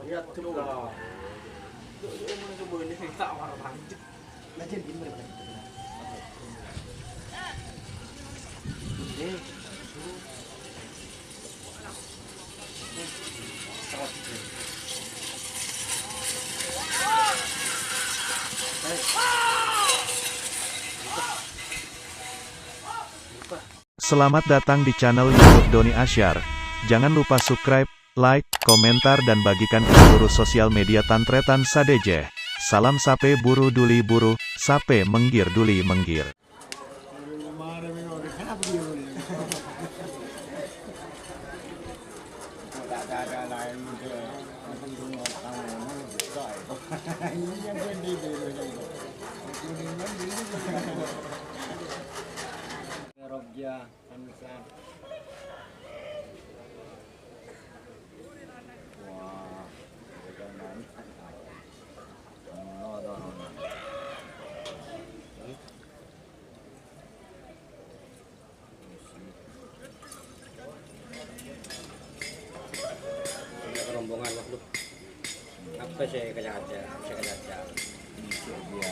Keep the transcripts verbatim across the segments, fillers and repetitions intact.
Selamat datang di channel YouTube Doni Asyar. Jangan lupa subscribe, like, komentar, dan bagikan ke seluruh sosial media tan-tarètan sadhâjâ. Salam sapè buru duli buru, sapè mèngghir duli mèngghir. Wah, Rombongan, waduh. Apa sih kaca-kaca, sè kaca-kaca? Iya.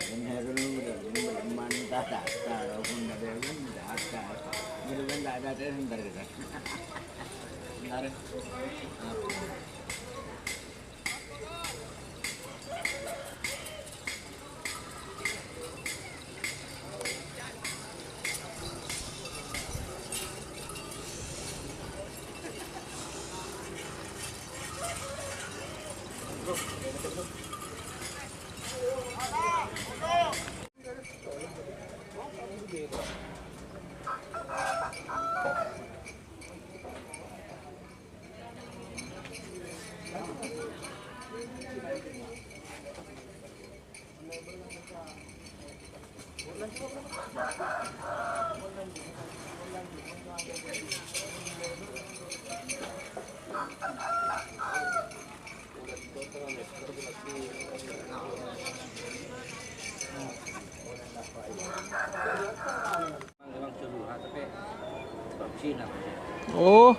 Bener, bener, bener, mantap, tak, tak, bener, bener, tak, tak. Bener, bener, tak, tak, tak, bener, bener. Bener. Apa? Oh.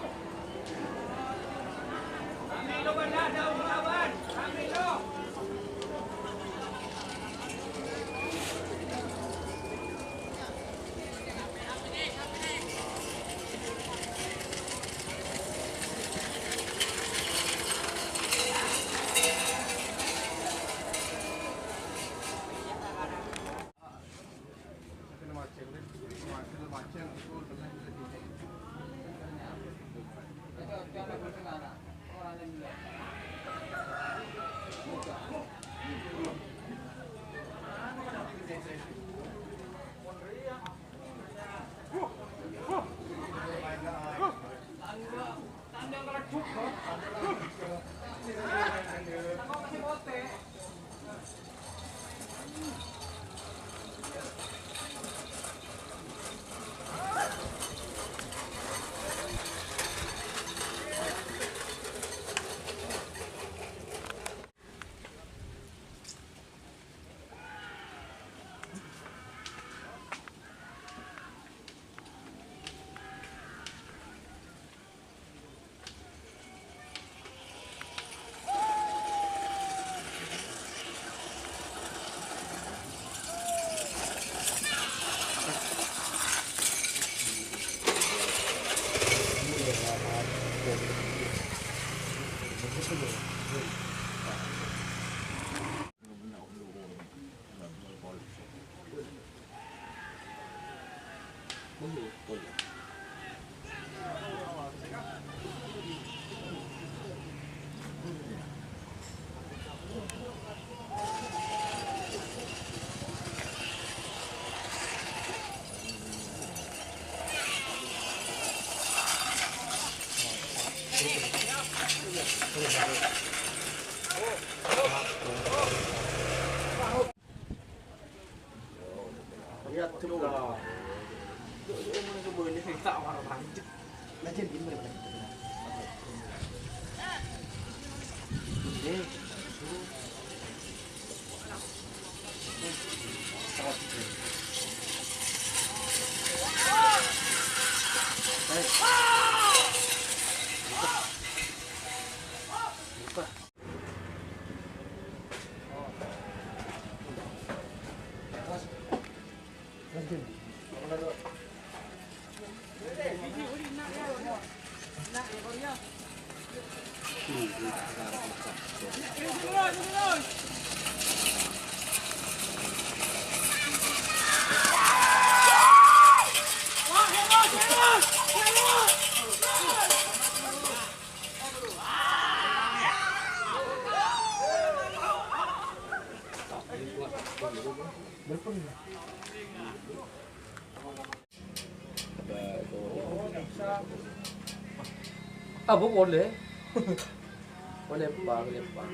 Apa boleh? Boleh, Pak, boleh, Pak.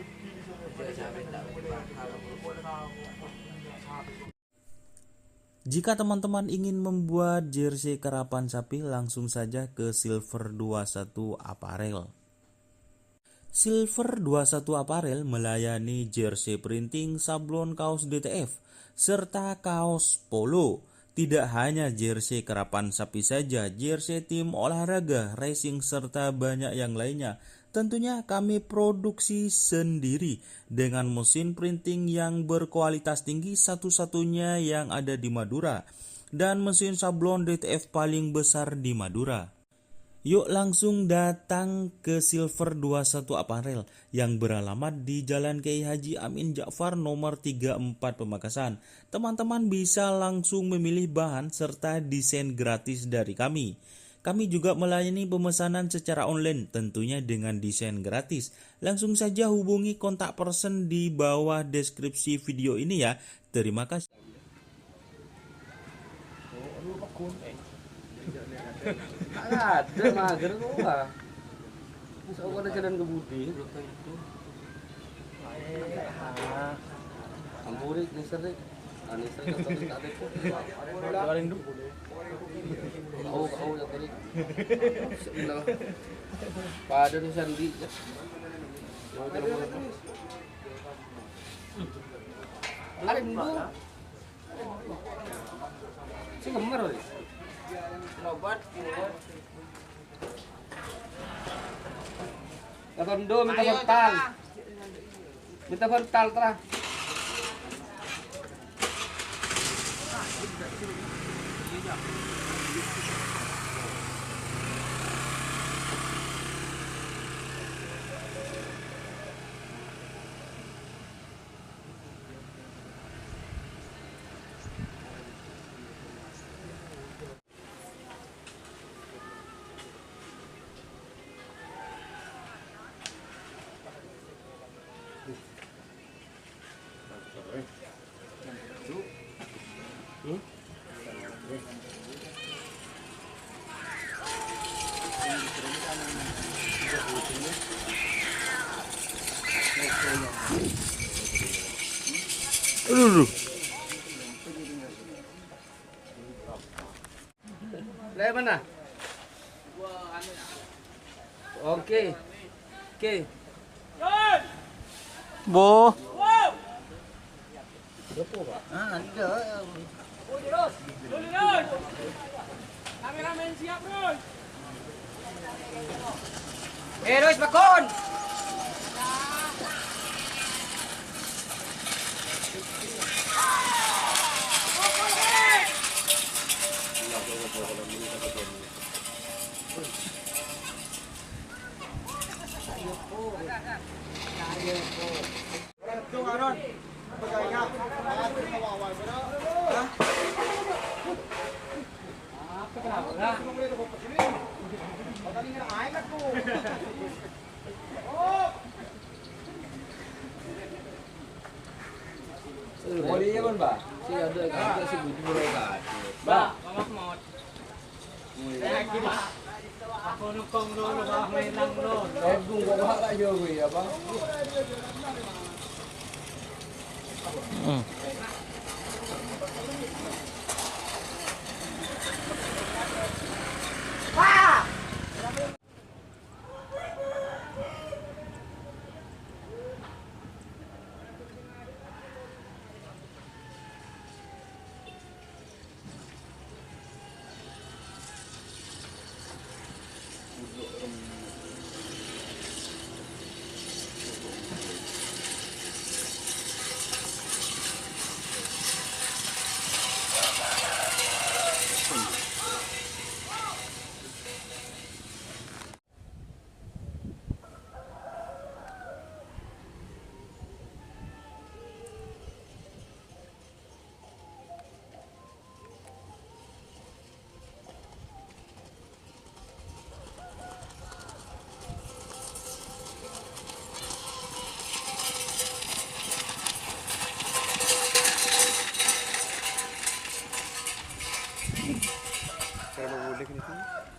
Jika teman-teman ingin membuat jersey karapan sapi, langsung saja ke Silver dua satu Apparel. Silver dua satu Apparel melayani jersey printing, sablon kaos D T F, serta kaos polo. Tidak hanya jersey karapan sapi saja, jersey tim olahraga, racing, serta banyak yang lainnya. Tentunya kami produksi sendiri dengan mesin printing yang berkualitas tinggi, satu-satunya yang ada di Madura, dan mesin sablon D T F paling besar di Madura. Yuk langsung datang ke Silver dua satu Apparel yang beralamat di Jalan Kiai Haji Amin Ja'far nomor tiga empat Pamekasan. Teman-teman bisa langsung memilih bahan serta desain gratis dari kami. Kami juga melayani pemesanan secara online, tentunya dengan desain gratis. Langsung saja hubungi kontak person di bawah deskripsi video ini ya. Terima kasih. Ada mager kok, Pak. Masa kok ada jalan ke budi? Ampuri, nèser, Dik. Ah, nèser, nèser, nèser, Dik. Keluarin dulu. Kau, kau yang tadi. Bismillah. Pada nèser, Dik. Mau jalan mana? Keluarin dulu. Sing gemer, weh. Lobat, gila. Katondo minta frontal. Minta frontal, tra. Aduh, aduh. Lah, mana? Oke. Oke. Bo. Ah, enggak. Kameramen siap, Bro. Eh, Rus, bakon. Boleh ya, Bang, Pak? Sing ada, ada sing butuh, Bang. Pak, Pak Mahmud. Aku nukung dulu, Pak, menang dulu. Eh, Bung, kok Pak, Pak, jauh ya, Bang? Hmm. Definitif.